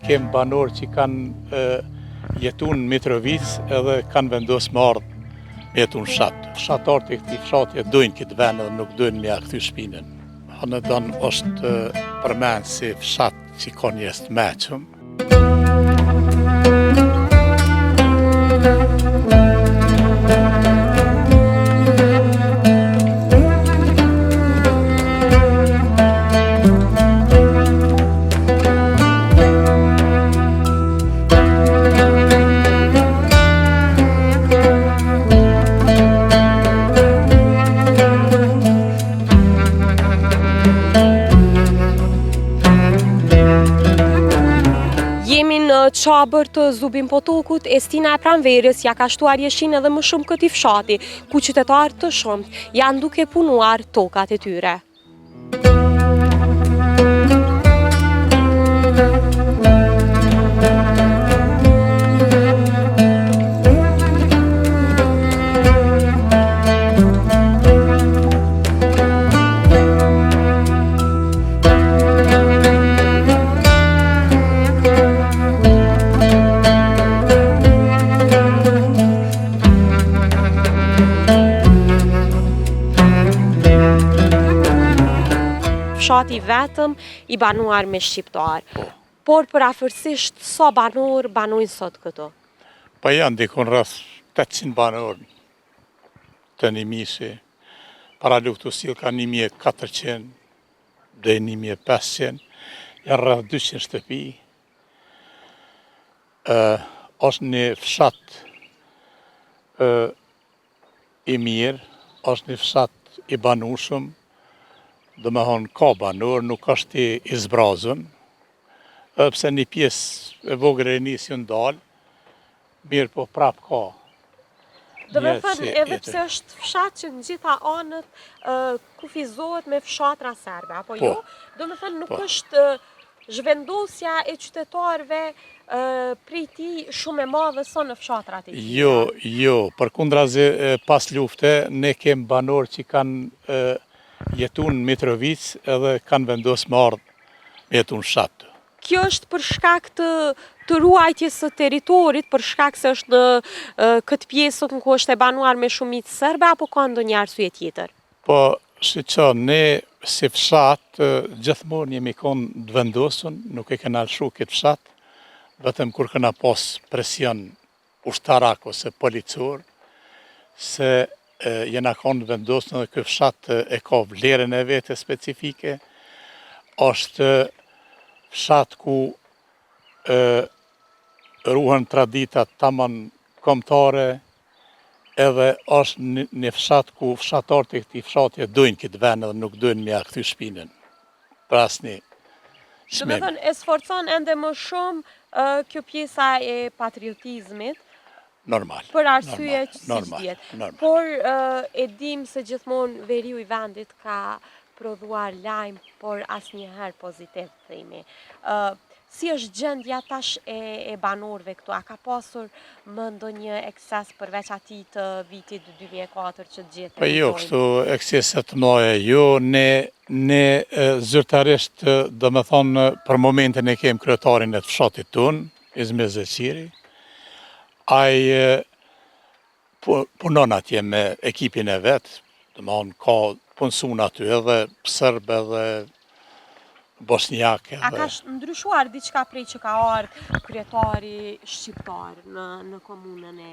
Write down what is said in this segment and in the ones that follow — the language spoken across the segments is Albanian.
kem banorë që kanë jetu në Mitrovicë edhe kanë vendosë me ardhë me jetu në fshat. Fshatarët e këtij fshati e dojnë këtë vend edhe nuk dojnë me ja kthy shpinën. Hanedon është përmend si fshat që ka njerëz të meçëm. Jemi në Çabër të Zubin Potokut, e stina e pranverës ia ka shtuar jeshinë edhe më shumë këtij fshati, ku qytetarë të shumtë janë duke punuar tokat e tyre. Fshati i vetëm i banuar me shqiptarë. Po. Por përafërsisht sa banorë banojnë sot këtu? Po janë dikun rreth 800 banorë të një mishi. Para luftës ka 1400 dhe 1500, janë rreth 200 shtëpi. është një fshat i mirë, është një fshat i banushëm, domethonë ka banorë, nuk është i, i zbrazun, edhe pse një pjesë e vogël e rinisë janë dalë, mirëpo prap ka. Domethënë, edhe pse është fshat që në gjitha anët kufizohet me fshatra serbe, apo po. jo? Domethënë, nuk po. është zhvendosja e qytetarëve prej tij shumë e madhe sa në fshatrat e tjera. Jo, jo, përkundrazi pas lufte, ne kem banorë që kanë jetu në Mitrovicë edhe kanë vendosë me ardhë me jetu në fshat. Kjo është për shkak të të ruajtjes së territorit, për shkak se është në këtë pjesë ku është e banuar me shumicë serbe apo ka ndonjë arsye tjetër? Po, shiqo, ne si fshat gjithmonë jemi konë të vendosun, nuk e kena lëshu këtë fshat, vetëm kur kena pas presion ushtarak ose policor, se jena konë të vendosun dhe ky fshat e ka vlerën e vete specifike, është fshat ku ruhen traditat tamam kombëtare, edhe është një fshat ku fshatarët e këtij fshati e dojnë këtë vend edhe nuk dojnë me ia kthy shpinën. Për asnjë çmim. Domethënë, e sforcon ende më shumë kjo pjesa e patriotizmit, Normal. Për arsye që siç dihet. Por e dim se gjithmonë veriu i vendit ka prodhuar lajm, por asnjëherë pozitiv, themi. Si është gjendja tash e, e banorëve këtu? A ka pasur më ndonjë ekses përveç atij të vitit 2004 që të gjithë Po jo, kështu eksese të mëdha jo, ne ne zyrtarisht domethonë për momentin e kem kryetarin e të fshatit tonë, Izmir Zeqiri. Ai punon atje me ekipin e vet, domethonë ka punësun aty edhe serb edhe bosnjak edhe... A ka ndryshuar diçka prej që ka ardhë kryetari shqiptar në, në komunën e...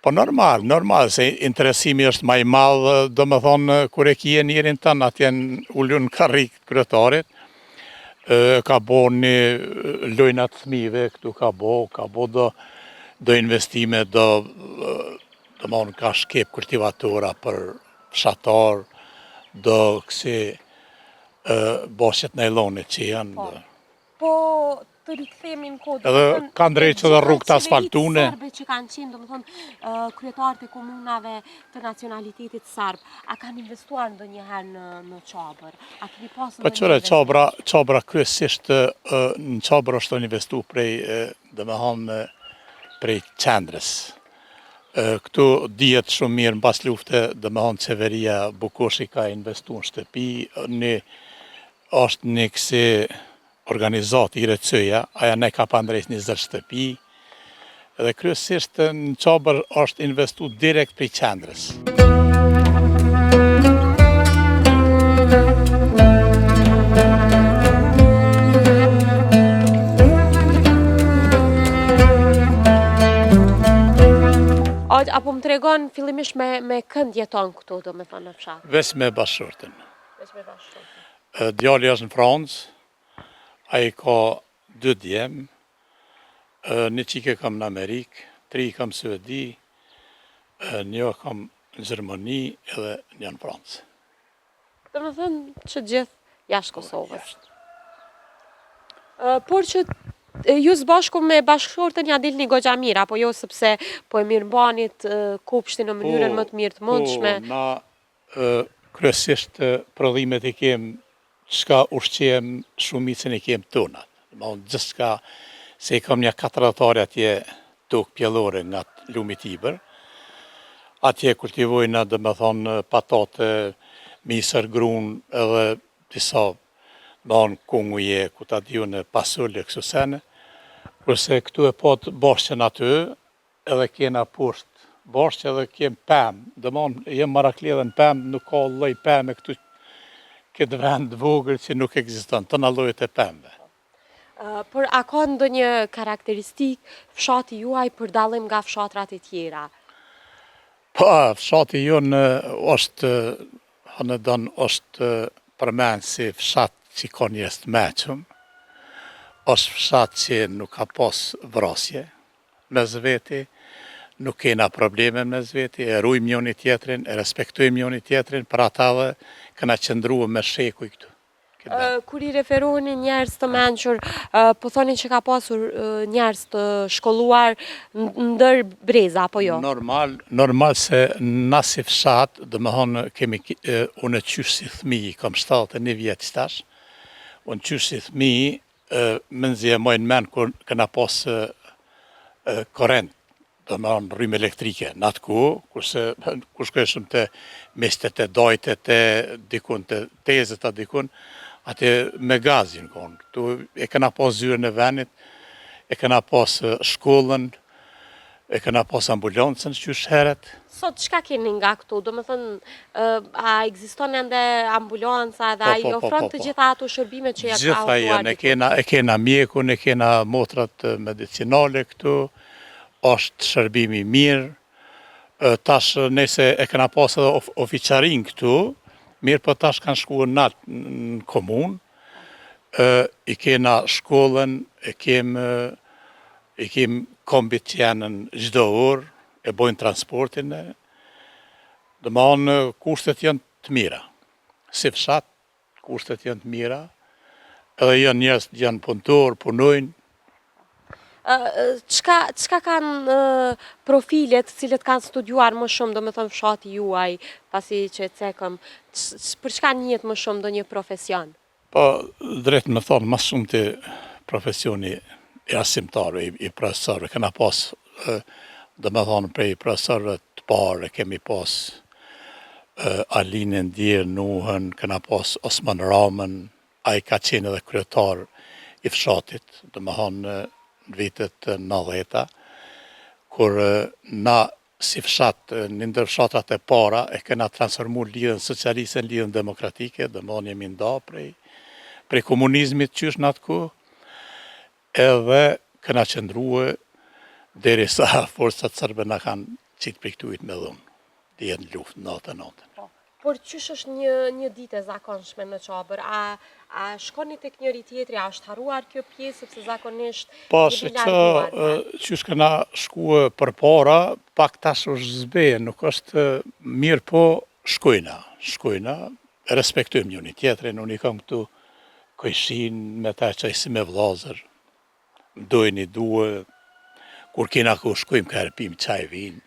Po normal, normal, se interesimi është ma i madh, domethonë, kur e kije njerin tënd atje ulun në karrikë të kryetarit, ka bo një lojna të fëmijëve, këtu ka bo, ka bo do, do investime, do, domethonë, ka shkep kultivatora për fshatar, do kësi boshet najlonit që janë. Po, po të rikthehemi në kohë. Edhe ka ndreq edhe rrugë të asfaltune. Serbe që kanë qenë, domethënë, kryetarët e komunave të nacionalitetit serb, a kanë investuar ndonjëherë në, në Çabër? A keni pasur po ndonjë Po Çabra, Çabra kryesisht në Çabër është investu prej, domethonë, prej qendrës. Këtu dihet shumë mirë mbas lufte, domethonë qeveria Bukoshi ka investu në shtëpi, një, është një kësi. organizatë IRC-ja, aja na ka pa ndreq 20 shtëpi, dhe kryesisht në Çabër është investu direkt prej qendrës. A po më tregon fillimisht me, me kënd jeton këtu, domethënë në fshat? Veç me bashkëshorten. Veç me bashkëshorten. Djali është në Francë, ai ka dy djem, një çikë e kam në Amerikë, tri i kam në Suedi, një e kam në Gjermani edhe një në Francë. Domethënë që gjithë jashtë po, Kosovës. Por që ju së bashku me bashkëshorten ja dilni goxha mirë, apo jo sepse po e mirëmbanit kopshtin në mënyrën po, më të mirë të mundshme. Po, na Kryesisht prodhimet i kem çka ushqehem shumicën i kem tonat. Domethënë gjithçka se i kam nja 40 are atje tokë pjellore nga lumi Ibër. Atje kultivojna domethënë patate, misër, grun edhe disa domethënë kunguje, ku ta di unë pasul e këso sene. Kurse këtu e patë bashqen aty, Edhe kena poshtë bashqe edhe kem pemë, domethënë jem marakli edhe në pemë, nuk ka lloj peme këtu këtë vend të vogël që nuk ekziston, tëna llojet e pemëve. Por a ka ndonjë karakteristikë fshati juaj për dallim nga fshatrat e tjera? Po, fshati jonë është, hanedon është përmend si fshat që ka njerëz të mençëm, është fshat që nuk ka pas vrasje, mes veti, nuk kena probleme mes veti, e rujmë njoni tjetrin, e respektojmë njoni tjetrin, për ata edhe kena qëndru me shekuj këtu. Kur i referoheni njerëz të mençur, po thoni që ka pasur njerëz të shkolluar ndër breza, apo jo? Normal, normal se na si fshat, domethonë, kemi, unë qysh si thmi, kam 71 vjet tash, unë qysh si thmi, Menzi e maj n'men kur kena pas korrent, domethonë rrymë elektrike në atë kohë, kurse kur shkojshëm te miqtë, te dajtë, te dikun, te tezet a dikun, atje me gaz jon konë. Këtu e kena pas zyrën e venit, e kena pas shkollën, E kena pas ambulancën qysh herët. Sot çka keni nga këtu? Domethënë, a ekziston ende ambulanca edhe po, a i po, po, ofron të gjitha ato shërbime që ja ka ofruar? Gjitha janë, e kena, e kena mjekun, e kena motrat medicinale këtu, është shërbimi i mirë, tash nëse e kena pas edhe of, ofiqarin këtu, mirëpo tash kanë shku nalt në komunë, i kena shkollën, e kem I kem kombit që janë në çdo orë, e bojnë transportin, domethonë kushtet janë të mira. Si fshat, kushtet janë të mira, edhe janë njerëz, janë punëtorë, punojnë. Çka, çka kanë profilet të cilët kanë studiuar më shumë, domethënë fshati juaj, pasi që e cekëm, për çka njihet më shumë ndonjë profesion? Po, drejt me thonë, ma shumti profesioni i arsimtarëve, i profesorëve, kena pas, domethonë, prej profesorëve të parë, kemi pas Alinë e ndjerë, Nuhën, kena pas Osman Ramën, ai ka qenë edhe kryetar i fshatit, domethonë, në vitet 90-ta, kur na Si fshat, një ndër fshatrat e para, e kena transformu Lidhjen Socialiste në Lidhjen Demokratike, domethonë jemi nda prej, prej komunizmit qysh në atë kohë, edhe kena qëndrue derisa forcat serbe na kanë qitë prej këtuhit me dhunë, dihet në luftë, 99. Po. Por qysh është një një ditë e zakonshme në Çabër? A a shkoni tek njëri tjetri, a është harruar kjo pjesë sepse zakonisht Po jemi larguar? Qysh kena shkue përpara, pak tash është zbe, nuk është mirë po shkojna, shkojna, respektojmë njëri tjetrin, unë i kam këtu kojshin, me ta e qaj si me vllazër, Më dojnë i due, kur kena ku shkojmë ka herë pim çaj vinë.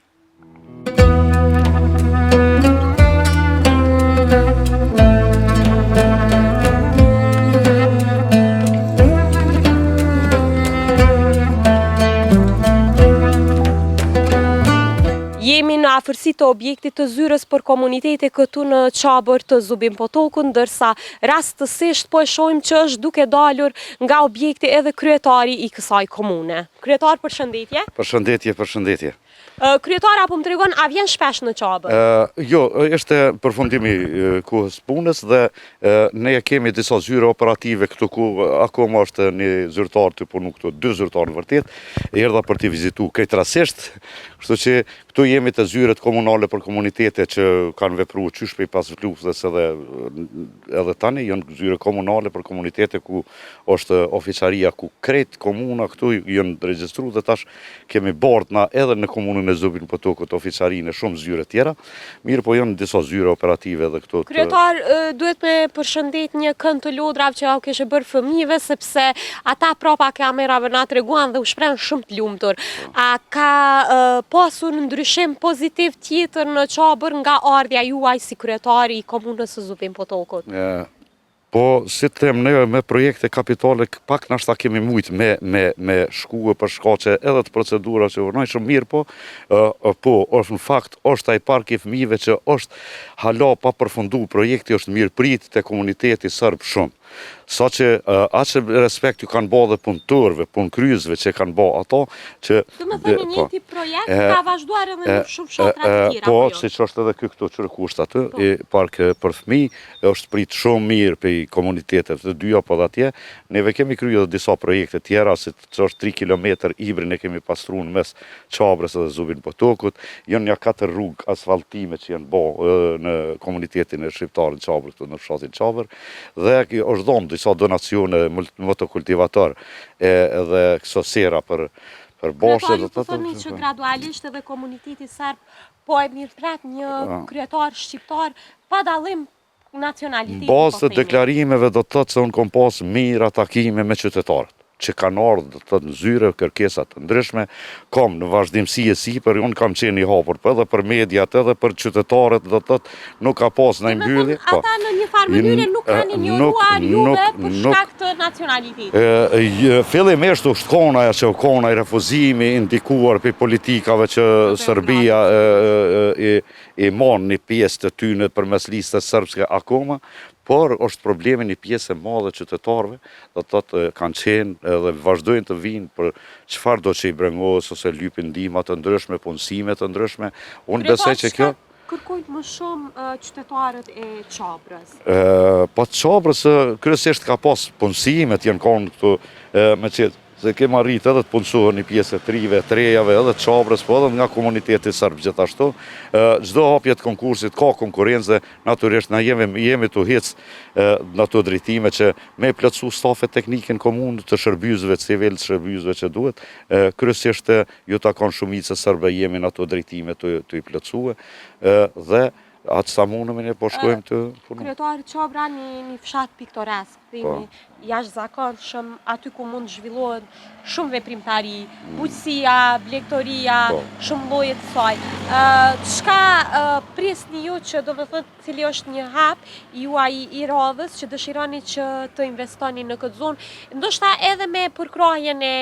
Jemi në afërsi të objektit të zyrës për komunitete këtu në Çabër të Zubin Potokut, ndërsa rastësisht po e shohim që është duke dalur nga objekti edhe kryetari i kësaj komune. Kryetar, përshëndetje. Përshëndetje, përshëndetje. Kryetar, a po më tregon, a vjen shpesh në Çabër? Jo, ishte përfundimi i kohës punës dhe ne kemi disa zyre operative këtu ku akoma është një zyrtar tu punu këtu, dy zyrtarë në vërtet, erdha për t'i vizitu krejt rastësisht, kështu që këtu jemi te zyret komunale për komunitete që kanë vepru qysh prej pas luftës edhe edhe tani janë zyre komunale për komunitete ku është ofiqaria ku krejt komuna këtu janë regjistru dhe tash Kemi bart na edhe në komunën e Zubin Potokut ofiqarinë e shumë zyre tjera, mirëpo janë disa zyre operative edhe këtu të. Kryetar, duhet me përshëndet një kënd të lodrave që jau kishe bërë fëmijëve, sepse ata prapa kamerave na treguan dhe u shprehën shumë të lumtur. A ka pasur ndryshim pozitiv tjetër në Çabër nga ardhja juaj si kryetar i komunës së Zubin Potokut? Po, si të them, ne me projekte kapitale pak nashta kemi mujt me, me, me shkue për shkaqe edhe të procedura që vonojnë shumë mirëpo, po, është në fakt, është ai park i fëmijëve që është hala pa përfundu, projekti është mirëprit te komuniteti serb shumë. Saqë aq respekt ju kanë bo dhe punëtorëve, punëkryesve që kanë bo ato, që... Domethënë i po, njëjti projekt ka vazhduar edhe në shumë fshatra të tjera, po, jo? siç është edhe ky këtu që ku është aty, po. i park për fëmijë, është prit shumë mirë prej komuniteteve të dyja, po dhe atje. Neve kemi kry edhe disa projekte tjera, si që është 3 km Ibrin e kemi pastru në mes Çabrës edhe Zubin Potokut, janë nja 4 rrugë asfaltime që janë bo në komunitetin e shqiptarë në Çabrë, këtu në fshatin Çabër, dhe është dhonë disa donacione motokultivator edhe këso sera për për boshe. Kryetar, ju po thoni që gradualisht edhe komuniteti serb Po e mirëpret një kryetar shqiptar pa dallim nacionaliteti. Në bazë të deklarimeve do të thotë se unë kom pas mijëra takime me qytetarët që kanë ardhur do të thotë në zyre kërkesa të ndryshme, kam në vazhdimësi e sipër, unë kam qenë i hapur, po edhe për mediat, edhe për qytetarët, do të thotë nuk ka pas ndonjë mbyllje. Po. Ata në një farë mënyre nuk kanë injoruar juve për shkak të nacionalitetit. Fillimisht është kon ajo që u kon ai refuzimi i ndikuar prej politikave që Serbia i i mon një pjesë të tyne përmes listës srpske akoma, por është problemi një pjesë e madhe e qytetarëve, do të thotë kanë qenë edhe vazhdojnë të vijnë për çfarëdo që i brengos ose lypin ndihma të ndryshme, punësime të ndryshme. Unë besoj që kjo kërkojnë më shumë qytetarët e Çabrës? Po Çabrës kryesisht ka pas punësimet janë konë këtu me qetë se kemi arrit edhe të punësohen një pjesë e të rive, të rejave, edhe të Çabrës, po edhe nga komuniteti serb gjithashtu. Çdo hapje të konkursit ka konkurrencë dhe natyrisht na jemi, jemi tu hec në ato drejtime që me plotësu stafet teknike në komunë të shërbyesve civil, të shërbyesve që duhet, kryesisht Ju takon shumicës serbe jemi në ato drejtime tu i plotësue dhe aq sa mundemi ne po shkojmë tu punu. Kryetar Çabra një një fshat piktoresk, themi, po. jashtëzakonshëm, aty ku mund të zhvillohen shumë veprimtari, mm. bujqësia, blegtoria, po. shumë lloje të saj. Çka prisni ju që do të thotë Cili është një hap juaji i radhës që dëshironi që të investoni në këtë zonë, ndoshta edhe me përkrahjen e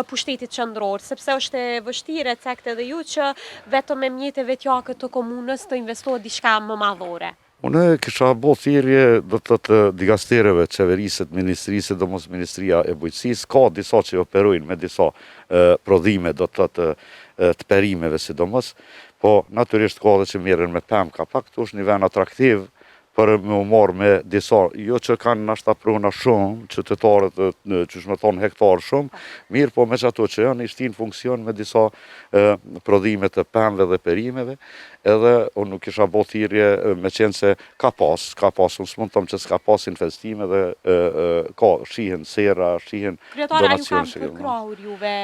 pushtetit qendror, sepse është e vështirë e cekët edhe ju që vetëm me mjete vetjake të komunës të investohet diçka më madhore. Unë kisha bo thirrje, do të thotë, dikastereve të qeverisë, të ministrisë, sidomos Ministria e Bujqësisë, ka disa që operojnë me disa prodhime, do të thotë, të perimeve sidomos, Po, natyrisht ka edhe që merren me pemë, ka pak, këtu është një vend atraktiv për me u marrë me disa, jo që kanë nashta prona shumë, qytetarët, qysh me thonë, hektarë shumë, mirëpo me qato që janë, i shtin funksion me disa prodhime të pemëve dhe perimeve, edhe unë nuk kisha bo thirrje me qenë se ka pas, ka pas, unë s'mund të them që s'ka pas investime dhe ka, shihen sera, shihen Kryetar, a ju kanë përkrahur juve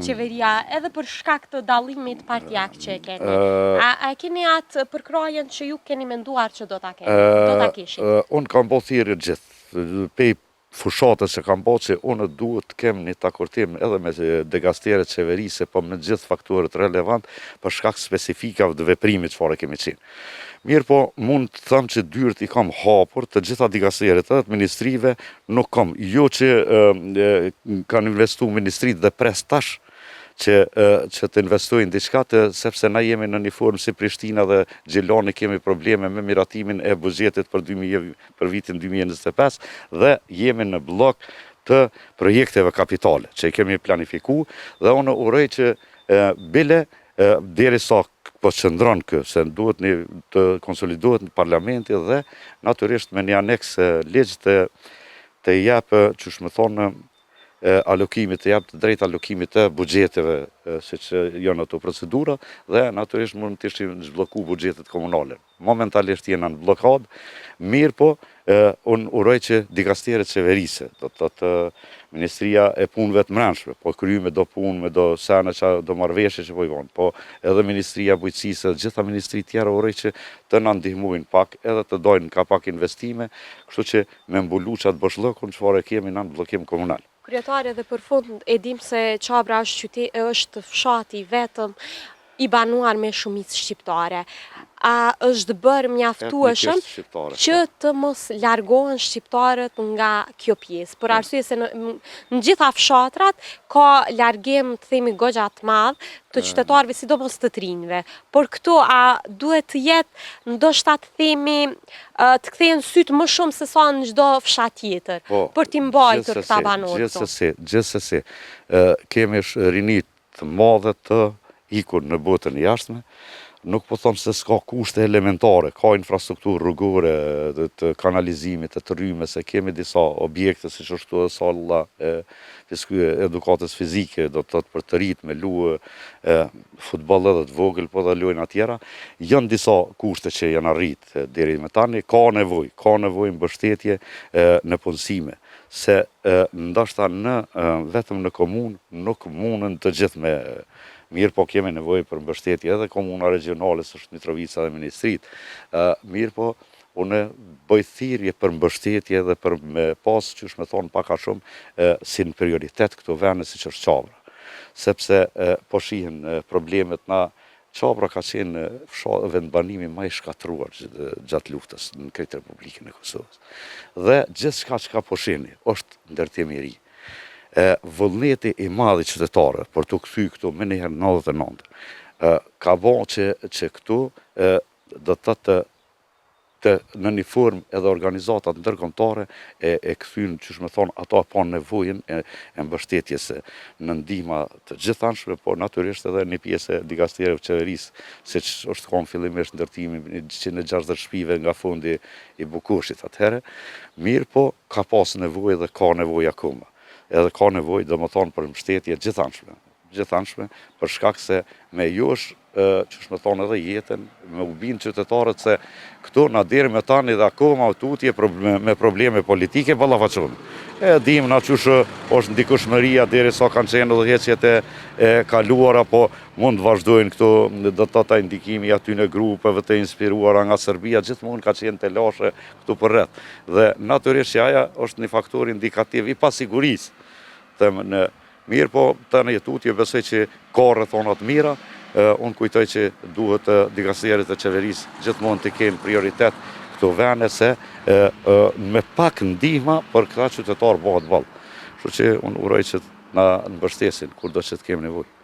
qeveria edhe për shkak të dallimit partiak që e keni? A, a e keni atë përkrahjen që ju keni menduar që do ta keni, do ta kishit? Unë kam bo thirrje gjithë, pej fushatës që kam bo që unë duhet të kem një takortim edhe me dikasteret qeverise, po me gjithë faktorët relevant për shkak specifikave të veprimit çfarë kemi qenë. Mirëpo, mund të them që dyert i kam hapur të gjitha dikasteret edhe të ministrive, nuk kam, jo që kanë investu ministritë dhe pres tash që që të investojnë diçka të sepse na jemi në një formë si Prishtina dhe Gjilani kemi probleme me miratimin e buxhetit për 2000 për vitin 2025 dhe jemi në bllok të projekteve kapitale që i kemi planifiku dhe unë uroj që bile derisa po qëndron kë, se duhet një të konsolidohet në parlamenti dhe natyrisht me një aneks ligj të të jep, qysh me thonë, alokimit, të jap të drejtë alokimit të buxheteve, siç janë ato procedura, dhe natyrisht mund të ishin zhblloku buxhetet komunale. Momentalisht jena në bllokadë, mirëpo, unë uroj që dikasteret qeverisëse, do të thotë Ministria e Punëve të Mbrendshme, po kry me do punë, me do sene që do marrëveshje që po i bon, po edhe Ministria e Bujqësisë dhe gjitha ministritë tjera uroj që të na ndihmojnë pak edhe të dojnë ka pak investime, kështu që me mbulu qatë boshllëkun çfarë e kemi na në bllokim komunal. Kryetar edhe për fund e dimë se Çabra është qyte është fshati i vetëm i banuar me shumicë shqiptare. A është bërë mjaftueshëm që po. të mos largohen shqiptarët nga kjo pjesë? Për arsye se në, në gjitha fshatrat ka largim, të themi goxha të madh, të qytetarëve, sidomos të të rinjve. Por këtu a duhet të jetë ndoshta të themi të kthehen sytë më shumë se sa në çdo fshat tjetër, po, për t'i mbajtur këta banorë këtu. Gjithsesi, gjithsesi, kemi rini të madhe të ikur në botën e jashtme, nuk po them se s'ka kushte elementare, ka infrastrukturë rrugore të, të kanalizimit, të rrymës, e kemi disa objekte siç është edhe salla e edukatës fizike, do të thotë për të rinjtë me lu futboll edhe të vogël, po edhe lojna tjera, janë disa kushte që janë arrit Deri më tani ka nevojë, ka nevojë mbështetje në punësime, se ndoshta në vetëm në komunë nuk mundën të gjithë me mirëpo kemi nevojë për mbështetje edhe komuna regjionale, siç është Mitrovica dhe ministritë. Mirëpo, unë bëj thirrje për mbështetje dhe për me pas, qysh me thonë pak a shumë, si në prioritet këto vende siç është Çabra. Sepse po shihen problemet na Çabra ka qenë vendbanimi ma i shkatërruar gjatë luftës në krejt Republikën e Kosovës. Dhe gjithçka çka po shihni është ndërtim i ri. E, vullneti i madh i qytetarëve për t'u kthy këtu menjëherë në 99, e, ka bo që, që këtu e, do të thotë të në një formë edhe organizatat ndërkombëtare e e kthyn qysh me thonë ato e panë nevojën e e mbështetjes në ndihma të gjithanshme por natyrisht edhe një pjesë e dikastereve të qeverisë siç është konë fillimisht ndërtimi i 160 shtëpive nga fondi i Bukoshit atëherë mirëpo ka pas nevojë dhe ka nevojë akoma edhe ka nevojë domethënë për mbështetje gjithanshme gjithanshme, për shkak se me josh, qysh me thonë edhe jetën, me u bind qytetarët se këtu na deri me tani dhe akoma tutje me probleme politike ballafaqohemi. E dim na qysh është ndikushmëria deri sa kanë qenë udhëheqjet e, e kaluara, po mund të vazhdojnë këto, do të thotë ai ndikimi i atyne grupeve të inspiruara nga Serbia, gjithmonë ka qenë telashe këtu përreth. Dhe natyrisht që aja është një faktor indikativ i pasigurisë, them në Mirëpo, tani e tutje besoj që ka rrethana të mira, unë kujtoj që duhet dikasteret e qeverisë gjithmonë të kenë prioritet këto vende se me pak ndihma për këta qytetarë bëhet boll. Kështu që unë uroj që na mbështesin kurdo që të kemi nevojë.